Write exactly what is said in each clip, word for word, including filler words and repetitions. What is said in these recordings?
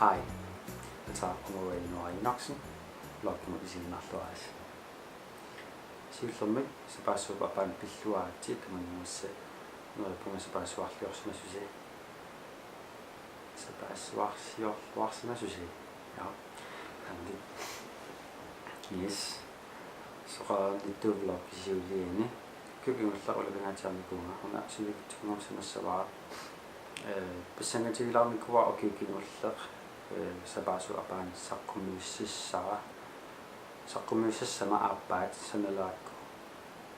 Hej. Ata Omoa Inuari Enoksen, bloggimut isiginnaarluarisi. Siullermik sapaassuup apaani pilluaritsi, tamanna neriuppunga sapaassuarliorsimasusi. Sapaassuarsiorluarsimasusi. Ja. Andi. Yes. Soqarnittut vloggi siuliani. Ukioq kingulleq ulapingaatsiarnikuuvunga, una sivikitsunnguussimassavara. Ee, pissanngatigilaarnikuuara ukioq kingulleq, ee, sapaassuup apaani saqqummiussissara. Saqqummiussassama aappaat sanalerakku,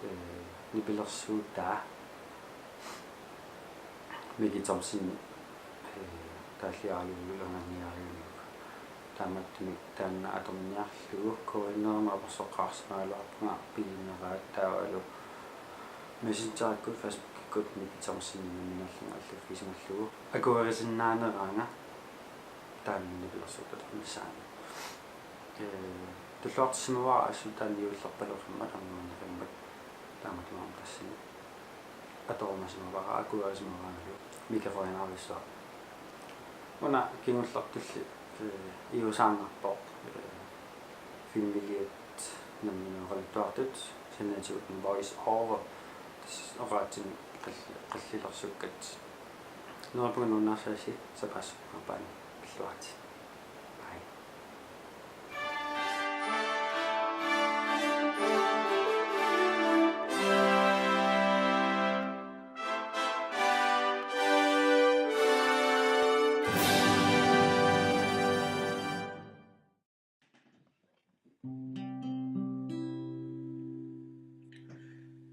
ee, nipilersuutaa Miki Thomsen, ee, taalliaralugu anguniariumiuk. Taamaattumik taanna atorniarlugu K N R-imut apersoqqaarsimagaluarpunga piginneraat, taavalu Messengerikkut Facebookikkut Miki Thomsen nammineerlunga allaffigisimallugu akuerisinnaaneranga taanna nipilersuutaa atornissaanut. Ee, tulluartissimavara assut taanna juullerpalukkammat, arnuunneqimmat, taamatut aamma tassani atorumasimavara, akuerisimavaraangalu Miki qujanarsuaq. Una kingullertulli, ee, iusaannarpoq, ee, filmiliat nammineq oqaluttuartut saniatigut voice over, tassa oqaatsinut qall-, qallilersukkat. Neriuppunga nuannaarsimassi, sapaassuup apaani pilluaritsi. Bye.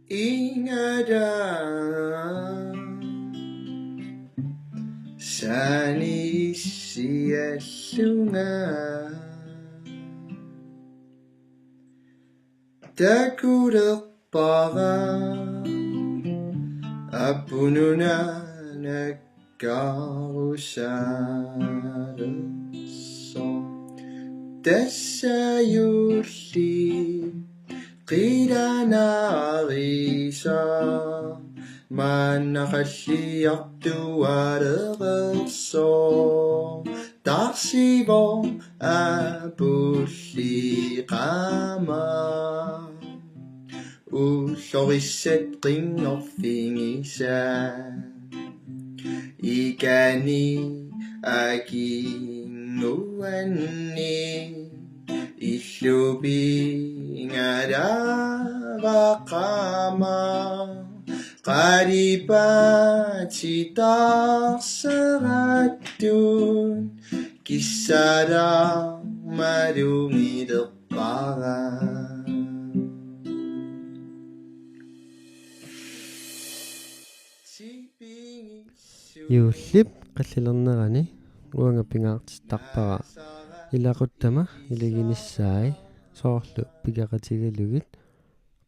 Ingada sani siallunga takulerpara apununa nakkarusalersoq. Tassa juullip qilanaarisa maanna qalliartualerersoq. Taarsivoq apulliqama ullorissat qinngorfigisat. Ikani akinguanni illupingalavaqama, qalipaatitaarserattuut kissalaarmalungilerpara. Juullip qallilernerani uanga pingaartittarpara ilaquttama ilaginissai, soorlu pigeqatigalugit,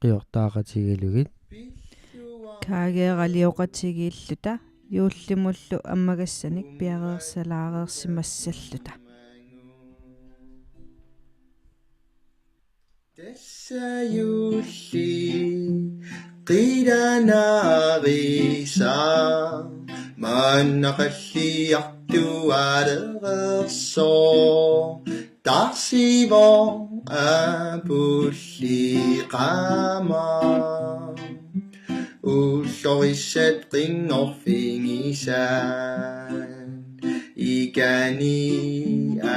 qiortaaqatigalugit, kaageeralioqatigiilluta juullimullu ammagassanik piareersalaareersimassalluta. Tassa juullip qilanaarisa maanna qalliartualerersoq. Taarsivoq apulliqama ullorissat qinngorfigisat. Ikani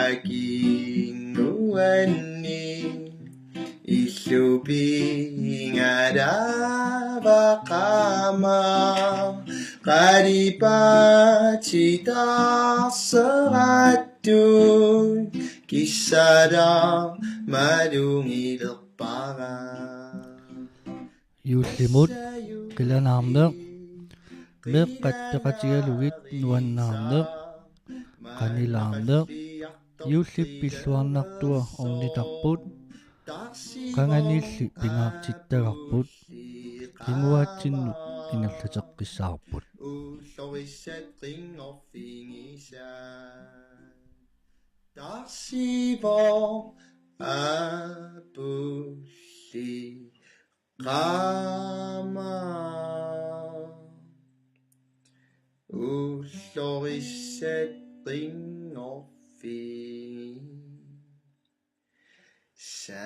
akinguanni illupingalavaqama, qalipaatitaarserattuut kissalaarmalungilerpara. Juullimut qilanaarneq, meeqqat peqatigalugit nuannaarneq, qanilaarneq, juullip pilluarnartua ornitarput, qanganiilli pingaartittagarput, kinguaatsinnut ingerlateqqissaarput. Taarsivoq apulliqama ullorissat qinngorfigisat. Sa